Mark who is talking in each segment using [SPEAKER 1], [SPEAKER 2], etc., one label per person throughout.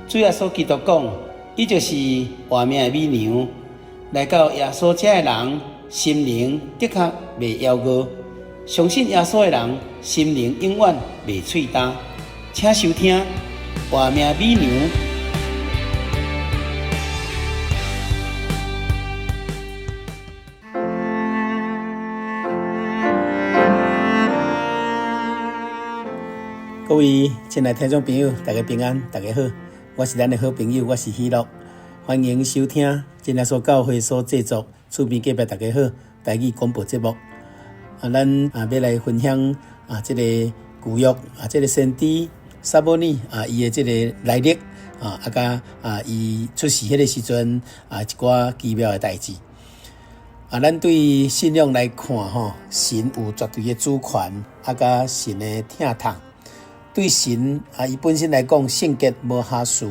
[SPEAKER 1] 主耶穌基督講，伊就是活命的米糧。來到耶穌遮的人，心靈的確袂枵餓；相信耶穌的人，心靈永遠袂喙焦。請收聽活命米糧。各位親愛聽眾朋友，大家平安，大家好，我是咱的好朋友，我是喜樂，歡迎收聽真耶穌教會所製作、厝邊隔壁大家好台語廣播節目。啊，咱啊欲來分享啊，這個舊約啊，這個先知撒母耳啊，伊的這個來歷啊，啊佮啊，伊出世彼個時陣啊，一寡奇妙的代誌。啊，咱對信仰來看吼，神有絕對的主權，啊佮神的疼痛。對神啊，伊本身來講，聖潔無瑕疵，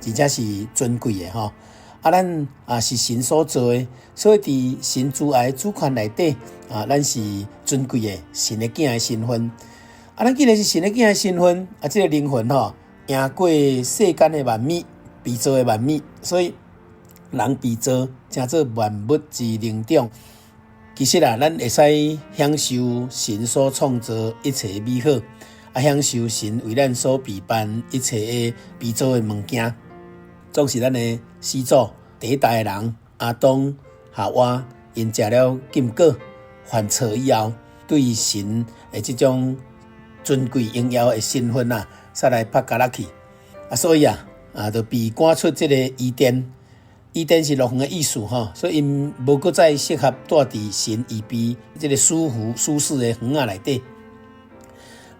[SPEAKER 1] 而且是尊貴的吼。啊，咱啊是神所造的，所以佇神慈愛主權內底啊，咱是尊貴的神的囝的身份。啊，咱既然是神的囝的身份，啊，這個靈魂吼，贏過世間的萬物，被造的萬物，所以人被造，成做萬物之靈長。其實啊，咱會使享受神所創造一切美好。啊，享受神為咱所備辦一切的被造的物件，總是咱的始祖第一代的人亞當、夏娃，𪜶食了禁果犯錯以後，對神的這種尊貴榮耀的身份啊，煞來拍跤落去。啊，所以啊，啊，就被趕出這個伊甸。伊甸是樂園的意思吼，所以𪜶無閣再適合住佇神預備這個舒服舒適的園仔內底。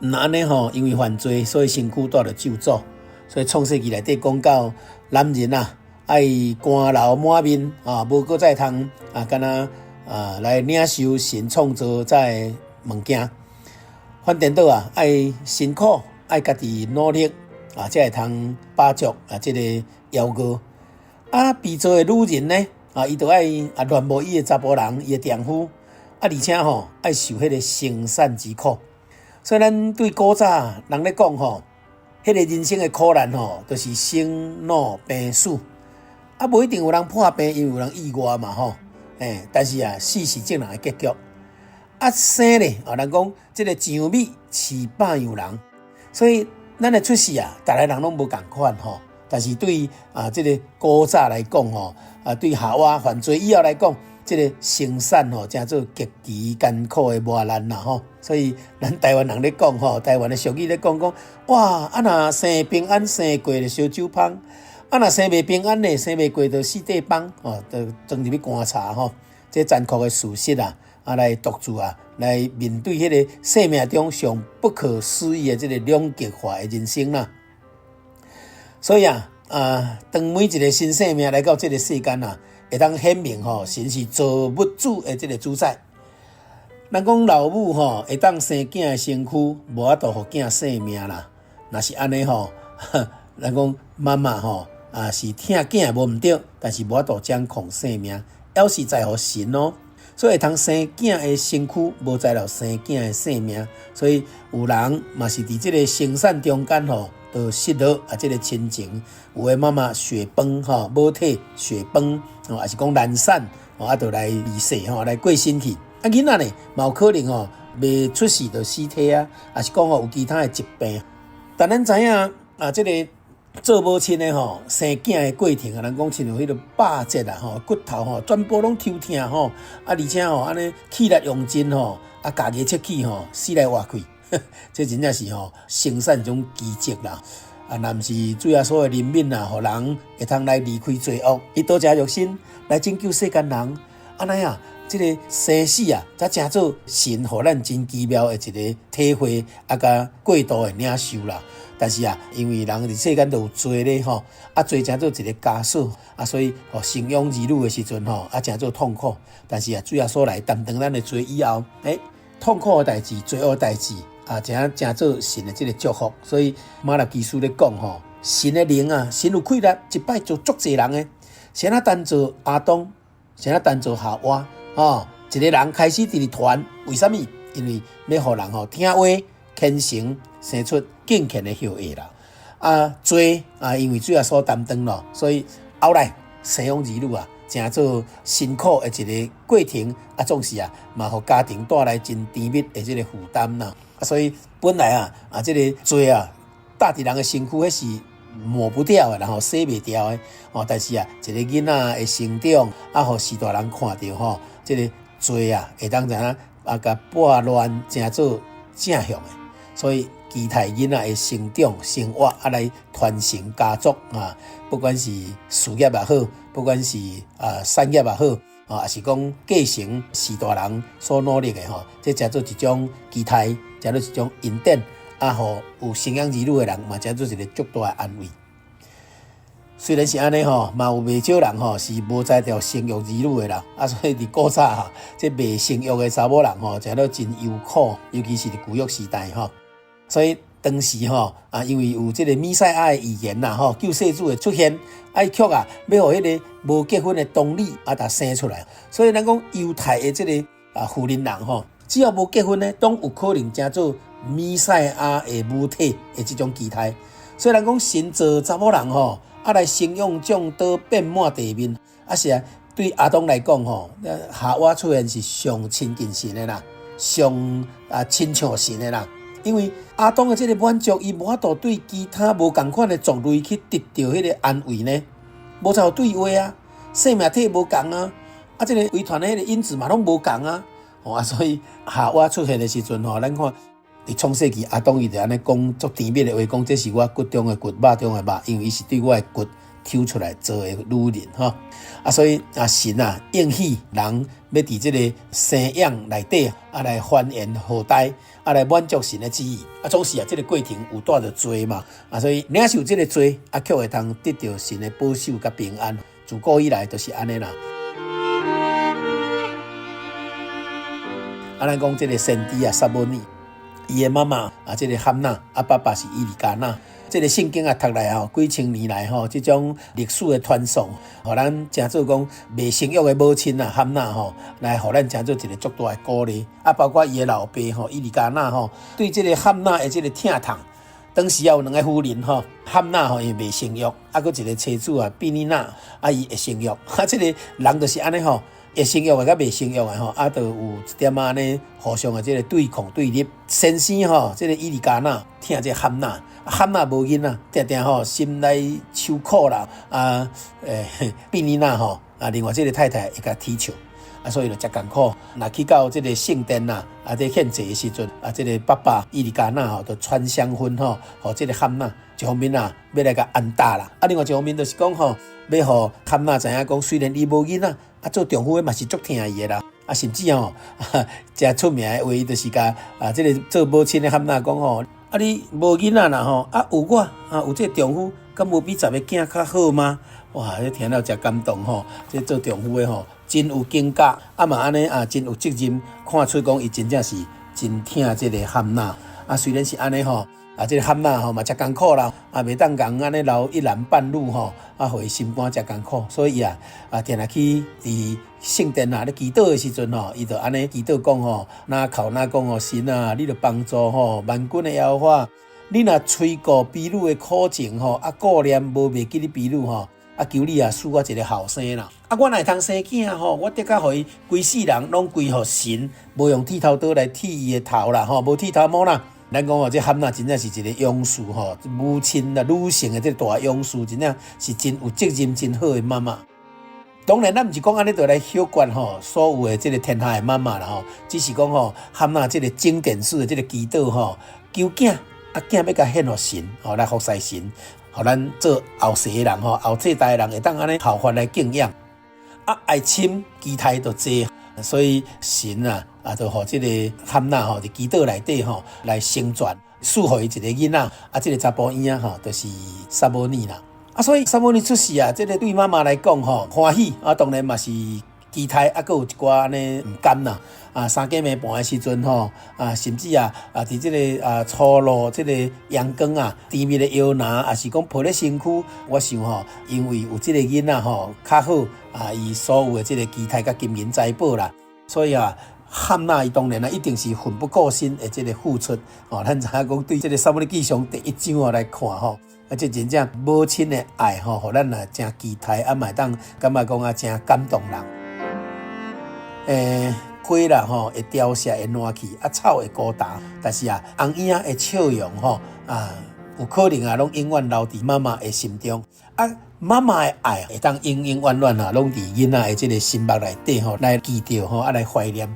[SPEAKER 1] 毋但按呢吼，因為犯罪，所以身軀帶著咒詛。所以創世記內底講到男人啊，愛乾流滿面啊，無閣再通啊，敢若啊來領受神創造這个物件。反顛倒啊，愛辛苦，愛家己努力啊，才會通飽足啊，這個枵餓。啊，被造的女人呢，啊，伊就愛啊戀慕伊的查埔人，伊的丈夫啊，而且吼愛受彼個生產之苦。所以咱對古早人咧講吼，彼個人生的苦難吼，就是生老病死。啊，無一定有人破病，因為有人意外嘛吼。欸，但是啊，死是眾人的結局。啊，生咧，啊，人講這個薔米飼百樣人，所以咱的出世啊，逐个人攏無仝款吼。但是對啊，這個古早來講吼，啊，對夏娃犯罪以後來講，這個生產吼，成做極其艱苦的磨難啦吼。所以咱台灣人咧講吼，台灣的俗語咧講講，哇，啊若生平安生過就燒酒芳，啊若生袂平安咧，生袂過就四塊枋吼，就裝入去棺材吼。這殘酷的事實啊，啊來獨自啊，來面對彼個生命中上不可思議的這個兩極化的人生啦。所以啊，啊，當每一個新生命來到這個世間啊，會當顯明吼，神是造物主的這個主宰。人講老母吼會當生囝的身軀，無法度予囝性命啦。若是按呢吼，人講媽媽吼啊是疼囝無毋對，但是無法度掌控性命，猶是在乎神哦。所以會通生囝的身軀，無在乎生囝的性命。所以有人嘛是佇這個生產中間吼，就失落啊這個親情。有的媽媽雪崩吼，母體雪崩吼，抑是講難產吼，啊，就來離世吼，來過身去。啊，囡仔呢，嘛有可能吼，未出世就死體啊，抑是講吼有其他的疾病。但咱知影啊，這個做母親的吼，生囝的過程啊，人講親像彼個百折啊吼，骨頭吼全部攏抽疼吼，啊，而且吼按呢氣力用盡吼，啊，咬牙切齒吼，死來活去，這真正是吼生產一種奇蹟啦。啊，若毋是主耶穌的憐憫啊，予人會通來離開罪惡，伊道成肉身來拯救世間人，按呢啊，這個生死啊，才成做神予咱真奇妙的一個體會，啊，佮過度的領受啦。但是啊，因為人佇世間都有罪咧吼，啊罪成做一個枷鎖，啊所以予生養兒女的時陣吼，啊成做痛苦。但是啊，主耶穌來擔當咱的罪以後，欸，痛苦的代誌、罪惡的代誌啊，成做神的這個祝福。所以馬拉基書咧講吼，神的靈啊，神有氣力一擺造足濟人的，先仔單造亞當，先仔單造夏娃，吼，一個人開始佇咧傳，為啥物？因為欲予人吼聽話、虔誠，生出敬虔的後裔啦。啊，罪啊，因為主耶穌擔當咯，所以後來生養兒女啊，成做辛苦的一個過程啊，總是啊，嘛予家庭帶來真甜蜜的這個負擔啦。啊，所以本來啊啊，這個罪啊，搭佇人的身軀，彼是抹不掉的，然後洗袂掉的哦。但是啊，一個囡仔的成長啊，予序大人看著吼，這個罪啊，會當怎樣啊，共撥亂，成做正向的。所以期待囡仔的成長、生活啊，來傳承家族啊，不管是事業也好，不管是啊產業也好，啊，抑是講繼承序大人所努力的吼，這成做一種期待，成做一種恩典。啊，予有生養兒女的人嘛，成做一個足大的安慰。雖然是按呢吼，嘛有袂少人吼是無才調生育兒女的啦。啊，所以佇古早哈，這袂生育的查某人吼，成做真憂苦，尤其是佇舊約時代吼。所以當時吼啊，因為有這個彌賽亞的預言啦吼，救世主的出現，愛卻啊，欲予彼個無結婚的童女啊，共生出來。所以咱講猶太的這個啊婦人人吼，只要無結婚呢，攏有可能成做彌賽亞的母體的這種期待。所以人講神造查某人吼，啊來生養眾多，遍滿地面。啊是啊，對亞當來講吼，夏娃出現是上親近神的啦，上啊親像神的啦。因為亞當的這個滿足，伊無法度對其他無仝款的族類去得著彼個安慰呢，無才有對話啊，生命體無仝啊，啊這個遺傳的彼個因子嘛攏無仝啊，哦啊所以夏娃出現的時陣吼，咱看佇創世記亞當伊就按呢講足甜蜜的話，講這是我骨中的骨，肉中的肉，因為伊是對我的骨抽出來做的女人吼，啊所以啊神啊應許人欲佇這個生養內底啊來繁衍後代，啊來滿足神的旨意。啊總是啊這個過程有帶著罪嘛，啊所以領受這個罪啊，卻會通得著神的保守佮平安。自古以來就是按呢啦。啊咱講這個先知啊撒母耳。伊的媽媽啊，這個漢娜，啊爸爸是以利加拿。這個聖經啊讀來吼，幾千年來吼，這種歷史的傳頌，予咱成做講袂生育的母親啊，漢娜吼，來予咱成做一個足大的鼓勵。啊，包括伊的老爸吼，以利加拿吼，對這個漢娜的這個疼痛。當時啊有兩个夫人吼，漢娜吼伊袂生育，啊，閣一個妻子啊，比尼娜啊伊會生育。啊，這個人就是按呢吼。會生育的佮袂生育的吼，啊，就有一點仔按呢互相的這個對抗對立。先生吼，這個以利加拿疼這個漢娜，漢娜無囡仔，定定吼心內受苦啦。啊，欸，比尼娜吼，啊，另外這個太太會共啼笑，啊，所以就誠艱苦。若去到這個聖殿啊，啊，佇獻祭的時陣，啊，這個爸爸以利加拿吼，就傳香薰吼，予這個漢娜，一方面啊，欲來共安搭啦。啊，另外一方面就是講吼，欲予漢娜知影講，雖然伊無囡仔。啊，做丈夫的嘛是足疼伊的啦。啊，甚至吼，誠出名的話，伊就是共啊，這個做母親的漢娜講吼，啊，你無囡仔啦吼，啊，有我啊，有這個丈夫，敢無比十个囝較好嗎？哇，這聽了誠感動吼，這做丈夫的吼，真有境界，啊嘛按呢啊，真有責任，看出講伊真正是真疼這個漢娜。啊，雖然是按呢吼。啊，這個漢娜吼嘛誠艱苦啦，啊，袂當共按呢留一男半女吼，啊，予伊心肝誠艱苦，所以伊啊，啊，定定去佇聖殿啊咧祈禱的時陣吼，伊就按呢祈禱講吼，若哭若講吼，神啊，你著幫助吼，萬軍的耶和華，你若垂顧婢女的苦情吼，啊，顧念無袂記得婢女吼，啊，求你啊，賜我一个後生啦，啊，我若會通生囝吼，我得較予伊規世人攏歸予神，無用剃頭刀來剃伊的頭啦吼，無剃頭毛啦。咱講吼，這漢娜真正是一個勇士吼，母親啦，女性的這個大勇士，真正是真有責任、真好的媽媽。當然，咱毋是講按呢就來否決吼所有的這個天下的媽媽啦吼，只是講吼漢娜這個經典式的這個祈禱吼，求囝啊，囝欲共獻予神吼，來服侍神，予咱做後世的人吼，後世代的人會當按呢效法來敬仰。啊，愛深期待就濟，所以神啊，啊，就予這個漢娜吼，佇祈禱內底吼來成全，賜予伊一個囡仔，啊，這個查埔嬰仔吼，就是撒母耳啦。啊，所以撒母耳出世啊，這個對媽媽來講吼，歡喜啊，當然嘛是。期待啊，閣有一寡按呢毋甘啦。啊，三更暝半的時陣吼，啊，甚至啊啊，佇這个啊初露這个陽光啊，甜蜜的搖籃，抑是講抱咧身軀，我想吼，因為有這个囡仔吼較好啊，伊所有的這个期待佮金銀財寶啦，所以啊，漢娜伊當然啊，一定是奮不顧身的這个付出。哦，咱知影講對這个撒母耳記上第一章來看吼。啊，這真正母親的愛吼，予咱也誠期待，啊嘛會當感覺講啊，誠感動人。花啦吼會凋謝會爛去，啊草會枯焦，但是啊，紅嬰仔的笑容吼啊，有可能啊，攏永遠留佇媽媽的心中。啊，媽媽的愛會當永永遠遠啊，攏佇囡仔的這个心目內底吼，來記著吼，啊來懷念。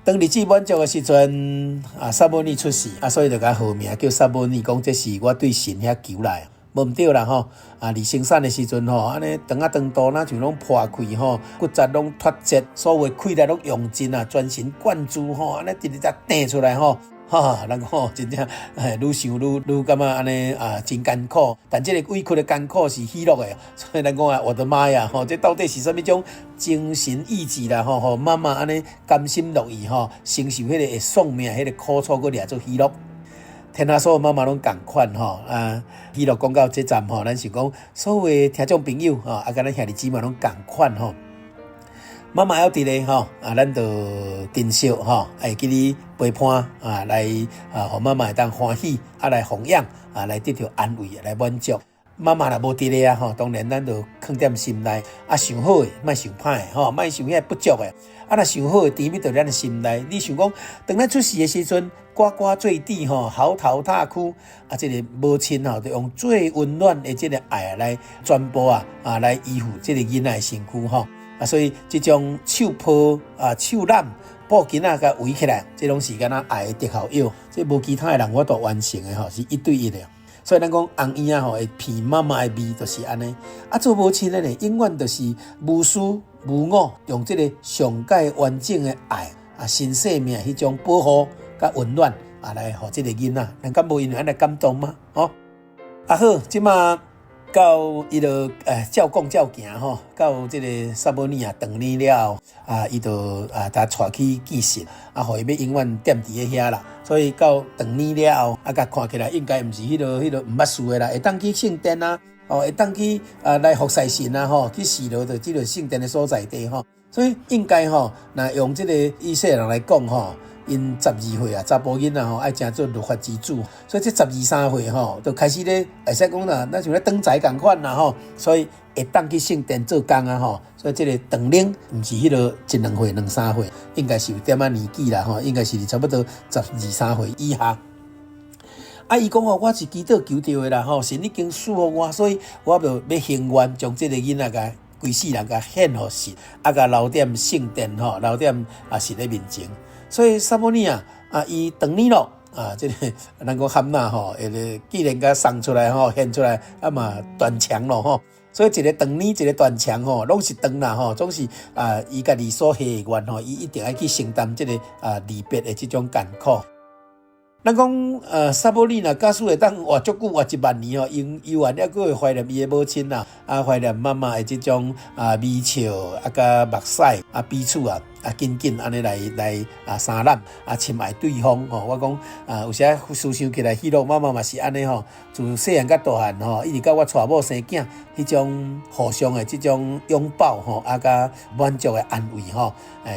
[SPEAKER 1] 當日子滿足的時陣，啊，撒母耳出世，啊，所以就共號名叫撒母耳，講這是我對神遐求來，無毋對啦吼。啊，佇生產的時陣吼，按呢腸仔腸肚若像攏破開吼，骨節攏脫節，所有氣力攏用盡啊，全神貫注吼，按呢直直才碇出來吼。哈，人講真正，愈想愈愈感覺按呢啊，真艱苦。但這个委屈的艱苦是喜樂的，所以咱講啊，我的媽呀，吼，這到底是啥物種精神意志啦？吼，予媽媽按呢甘心樂意吼，承受彼个會喪命彼个苦楚，閣掠做喜樂。天下所有媽媽攏仝款吼啊！喜樂講到這站吼，咱想講所有聽眾朋友吼，啊，佮咱兄弟姊妹攏仝款吼。媽媽猶佇咧吼，啊，咱就珍惜吼，會記得陪伴啊，來啊，予媽媽會當歡喜，啊，來奉養，啊，來得著安慰，來滿足。媽媽若無佇咧啊，吼，當然咱就囥踮心內，啊，想好的，莫想歹的，吼，莫想遐不足的。啊，若想好的，甜蜜佇咱的心內。你想講，當咱出世的時陣，呱呱墜地吼，嚎啕大哭，啊，這个母親吼，就用最溫暖的這个愛來傳播啊，啊，來依附這个囡仔的身軀吼。啊，所以這種手抱啊、手攬布巾仔共圍起來，這攏是敢若愛的特效藥。這無其他的人有法度完成的吼，是一對一的。所以咱講紅嬰仔吼會鼻媽媽的味，就是按呢。啊，做母親的呢，永遠就是無私無我，用這个上蓋完整的愛啊，新生命彼種保護佮溫暖啊，來予這个囡仔。咱敢無因為按呢感動嗎？吼，啊好，這馬。到伊就照講照行吼，到這个撒母耳啊斷奶了後，啊，伊就啊，共帶去見神，啊，予伊欲永遠踮佇咧遐啦。所以到斷奶了後，啊，共看起來應該毋是彼个毋捌事的啦，會當去聖殿啊，哦，會當去啊來服侍神啊，吼，去示羅就這个聖殿的所在地吼。所以應該吼，若用這个以色列人來講吼。𪜶12歲啊，查埔囡仔吼愛成做律法之子，所以這十二三歲吼，就開始咧，會使講啦，咱像咧長才仝款啦吼，所以會當去聖殿做工啊吼，所以這个斷奶毋是彼个一兩歲、兩三歲，應該是有點仔年紀啦吼，應該是差不多十二三歲以下。啊，伊講吼，我是祈禱求著的啦吼，神已經賜予我，所以我就欲行願將這个囡仔共規世人共獻予神，啊，共留踮聖殿吼，留踮啊神的面前。所以撒母耳啊，啊，伊斷奶咯，啊，這个咱講漢娜吼，彼个既然共送出來吼，獻出來，啊嘛斷腸咯吼。所以一个斷奶，一个斷腸吼，攏是斷啦吼，總是啊，伊家己所許的願吼，伊一定愛去承擔這个啊離別的這種艱苦。咱講，撒母耳若假使會當活足久，活1萬年吼，猶猶原猶閣會懷念伊的母親啦，啊，懷念媽媽的這種啊微笑，啊，佮目屎，啊，彼此啊，啊，緊緊按呢來來啊相攬，啊，深愛對方吼。我講啊，有時思想起來，喜樂媽媽嘛是按呢吼，自細漢到大漢吼，一直到我娶某生囝，彼種互相的這種擁抱吼，啊，佮滿足的安慰吼，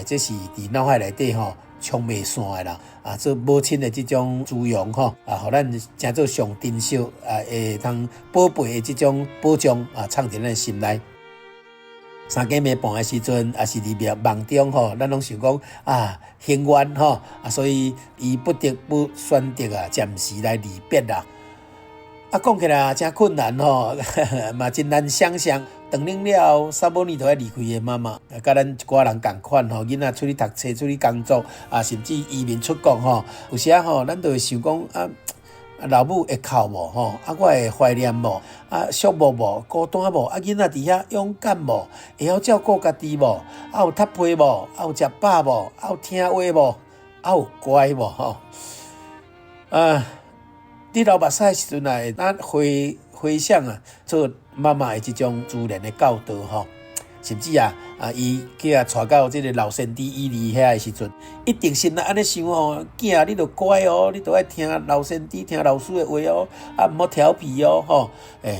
[SPEAKER 1] 這是佇腦海內底吼，沖袂散的啦，啊，做母親的這種滋養吼，啊，予咱成做上珍惜啊，會通寶貝的這種保障啊，藏佇咱心內。三更暝半的時陣，也是佇夢中吼，咱攏想講啊，行願吼，啊，所以伊不得不選擇啊，暫時來離別啦。啊，講起來誠困難吼，嘛真難想像，斷奶了後，撒母耳就愛離開伊的媽媽，佮咱一寡人仝款吼，囡仔出去讀冊、出去工作，啊，甚至移民出國吼，有時仔吼，咱就會想講啊，老母會哭無吼？啊，我會懷念無？啊，寂寞無？孤單無？啊，囡仔佇遐勇敢無？會曉照顧家己無？啊，有踢被無？啊，有食飽無？啊，有聽話無？啊，有乖無？吼，啊。你流目屎的時陣啊，咱回回想啊，做媽媽的這種自然的教導吼，甚至啊啊，伊去啊帶到這个老先知以利遐的時陣，一定心內按呢想吼，囝你著乖哦，你著愛聽老先知、聽老師的話哦，啊，毋好調皮哦，吼，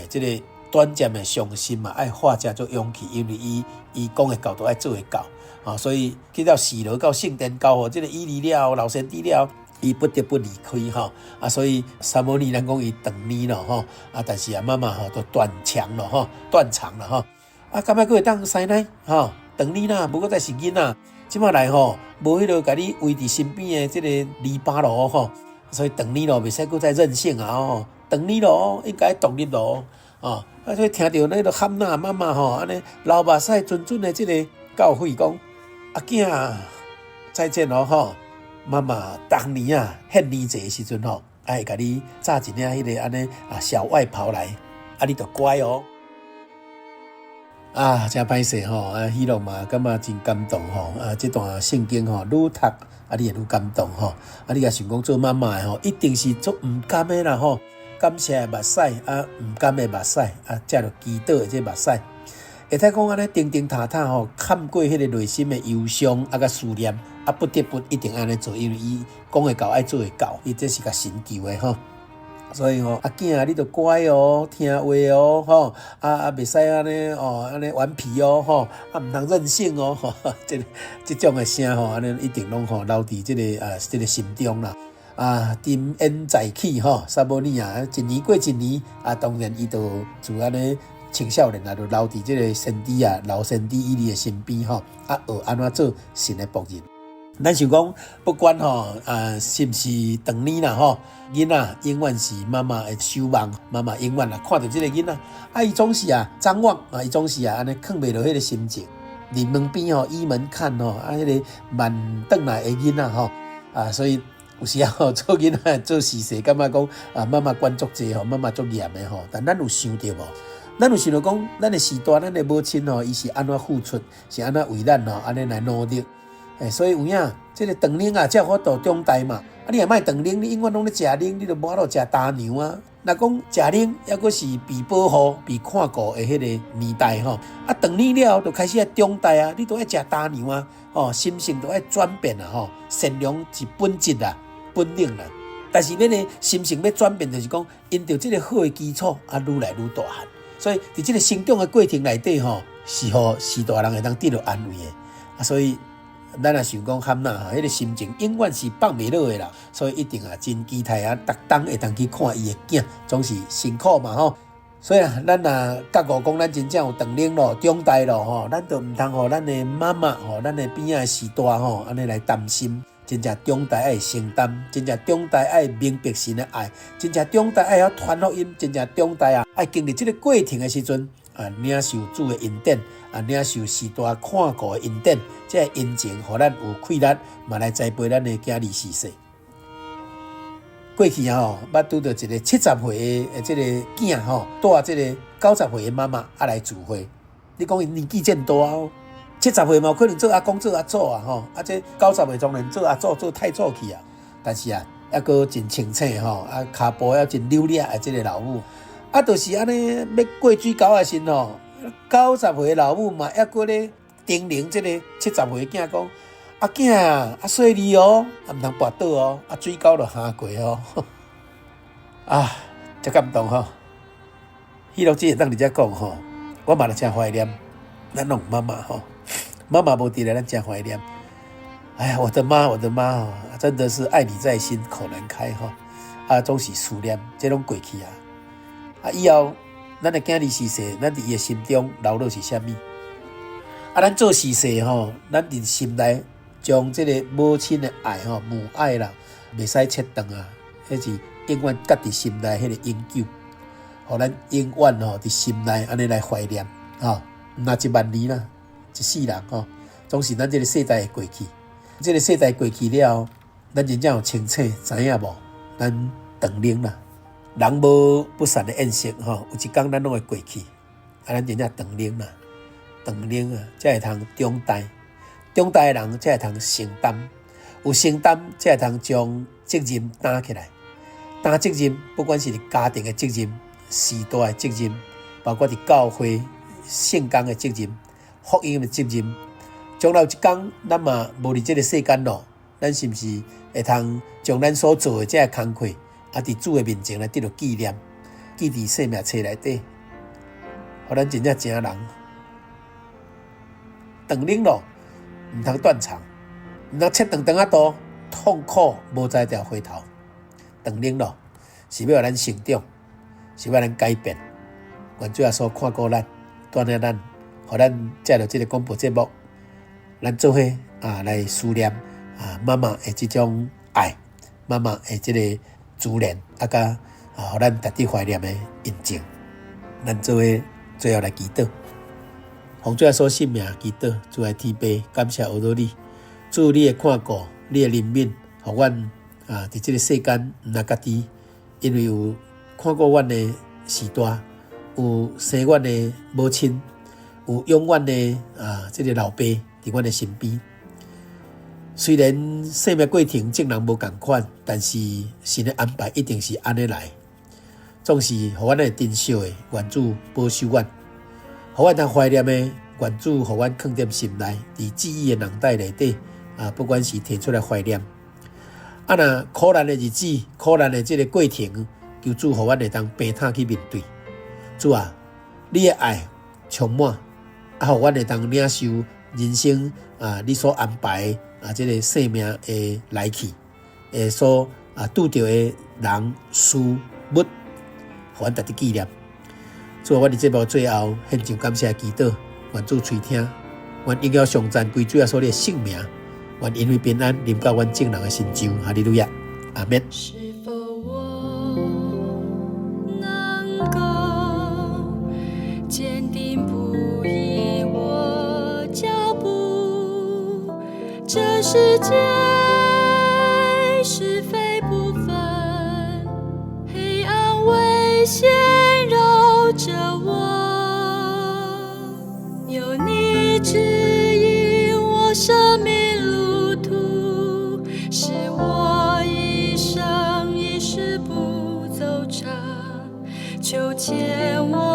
[SPEAKER 1] 這个短暫的傷心嘛，愛化成做勇氣，因為伊伊講會到，著愛做會到，啊，所以去到示羅到聖殿交予這个以利了後，老先知了後。伊不得不離開吼，啊，所以查某女咱講伊斷奶咯吼，啊，但是啊，媽媽吼都斷腸咯吼，斷腸啦吼，啊，敢欲閣會當生奶吼，斷奶啦，無閣再是囡仔，這馬來吼，無彼個共你圍佇身邊的這個籬笆囉吼，所以斷奶咯，袂使閣再任性啊吼，斷奶咯，應該獨立咯，哦，啊，所以聽著那个漢娜媽媽吼，按呢流目屎津津的這个教誨講，阿囝再見咯吼。媽媽逐年啊，獻年節的時陣吼，愛共你紮一領彼个按呢啊小外袍來，啊你著乖哦。啊，誠歹勢吼，啊，喜樂嘛，感覺真感動吼。啊，這段聖經吼，愈讀啊，你會愈感動吼。啊，你若想講做媽媽的吼，一定是足毋甘的啦吼。感謝的目屎啊，毋甘的目屎啊，才著祈禱的這目屎。會使講按呢，叮叮踏踏吼，坎過彼個內心的憂傷啊，佮思念啊，不得不一定按呢做，因為伊講會到，愛做會到，伊這是共神求的吼。所以吼，阿囝你著乖哦，聽話哦，吼，啊啊，袂使按呢哦，按呢頑皮哦，吼，啊毋通任性哦，吼，這這種的聲吼，按呢一定攏吼留佇這个啊這个心中啦。啊，沉煙再起吼，撒母耳啊，一年過一年啊，當然伊就就按呢青少年啊，就留佇這个先知啊，老先知以利的身邊吼，啊學按怎做神的僕人。咱想講，不管吼啊，是毋是斷奶啦吼，囡仔永遠是媽媽的守望，媽媽永遠啊看著這个囡仔，啊伊總是啊張望啊，伊總是啊按呢囥袂落彼个心情，佇門邊吼倚門看吼，啊彼个慢轉來的囡仔吼，啊所以有時候做囡仔做序細，感覺講啊媽媽管足濟吼，媽媽足嚴的吼，但咱有想著無？咱有想著講，咱的序大，咱的母親吼，伊是按怎付出，是按怎為咱吼，按呢來努力。欸，所以有影，這个斷奶啊，才有法度長大嘛。啊，你若莫斷奶，你永遠攏咧食奶，你就無法度食焦糧啊。若講食奶，猶閣是被保護、被看顧的彼个年代吼。啊，斷奶了後，就開始愛長大啊，你都愛食焦糧啊。吼，心性都愛轉變啊，吼，善良是本質啊，本領啦。但是咱的心性欲轉變，就是講因著這个好的基礎，啊，愈來愈大漢。所以，佇這个成長的過程內底吼，是予序大人會當得著安慰的。啊，所以咱若想講漢娜吼，彼个心情永遠是放袂落的啦，所以一定啊真期待啊，逐冬會當去看伊的囝，總是辛苦嘛吼。所以啊，咱若覺悟講，咱真正有斷奶咯，長大咯吼，咱就毋通予咱的媽媽吼，咱的邊仔的序大吼，按呢來擔心。真正長大愛承擔，真正長大愛明白神的愛，真正長大愛曉傳福音，真正長大啊愛經歷這个過程的時陣。啊，領受主的恩典，啊，領受序大看顧的恩典，這个恩情，予咱有氣力，嘛來栽培咱的囝兒序細。過去啊吼，捌拄著一个70歲的這个囝吼，帶這个90歲的媽媽啊來聚會。你講伊年紀真大哦，七十歲嘛有可能做阿公做阿祖啊吼，啊這九十歲當然做阿祖做太祖去啊。但是啊，猶閣真清醒吼，啊，跤步猶真溜掠的這个老母。啊，就是按呢，欲過水溝的時吼，90歲的老母嘛，猶閣咧叮嚀這个70歲的囝講：阿囝啊，啊細膩哦，啊毋通跋倒哦，啊水溝就扞過哦。啊，真感動吼！喜樂姊會當佇遮講吼，我嘛真懷念咱攏有媽媽吼，媽媽無佇咧，咱真懷念。哎呀，我的媽，我的媽哦，真的是愛你在心口難開吼，啊，總是思念，這攏過去啊。啊！以後咱的囝兒序細，咱佇伊的心中留落是啥物？啊，咱做序細吼，咱佇心內將這个母親的愛吼，母愛啦，袂使切斷啊！彼是永遠結佇心內彼个永久，予咱永遠吼佇心內按呢來懷念吼。毋若一萬年啦，一世人吼，總是咱這个世代會過去。這个世代過去了後，咱真正有清醒，知影無？咱斷奶啦。人無不散的宴席吼，有一工咱攏會過去，啊，咱真正斷奶啦，斷奶啊，才會通長大，長大的人才會通承擔，有承擔才會通將責任擔起來，擔責任，不管是家庭的責任、序大的責任，包括佇教會聖工的責任、福音的責任，將來有一工咱嘛無佇這个世間咯，咱是毋是會通將咱所做的這个工課？啊！佇主的面前來得著紀念，記佇生命冊內底，予咱真正成人。斷奶咯，毋通斷腸，毋通切長長仔肚，痛苦無才調回頭，長冷咯，是欲予咱成長，是欲予咱改變。願主耶穌看顧咱，帶領咱，予咱藉著這个廣播節目，咱做伙啊來思念啊媽媽的這種愛，媽媽的這个思念，啊佮啊予咱值得懷念的印證。咱做伙最後來祈禱，奉主耶穌聖名祈禱，主愛天父，感謝阿羅你，主你的看顧，你的憐憫，予阮啊佇這个世間毋若家己，因為有看顧阮的序大，有生阮的母親，有養阮的啊這个老爸佇阮的身邊。雖然生命過程眾人無仝款，但是神的安排一定是按呢來，總是予阮會珍惜的，願主保守阮，予阮通懷念的，願主予阮囥佇心內，佇記憶的囊袋內底啊，不管是提出來懷念。啊，若苦難的日子，苦難的這个過程，求主予阮會當平坦去面對。主啊，你的愛充滿，啊，予阮會當領受人生啊，你所安排啊，這个生命的來去，會所啊拄著的人事物，予阮值得紀念。主啊，阮佇節目最後獻上感謝祈禱，願主垂聽，願榮耀頌讚歸主耶穌你的聖名，願恩惠平安臨到阮眾人的心中。哈利路亞，阿們。
[SPEAKER 2] 是否我能夠堅定不移我腳步？這世界是非不分，黑暗危險繞著我，有你指引我生命路途，使我一生一世不走岔。求牽我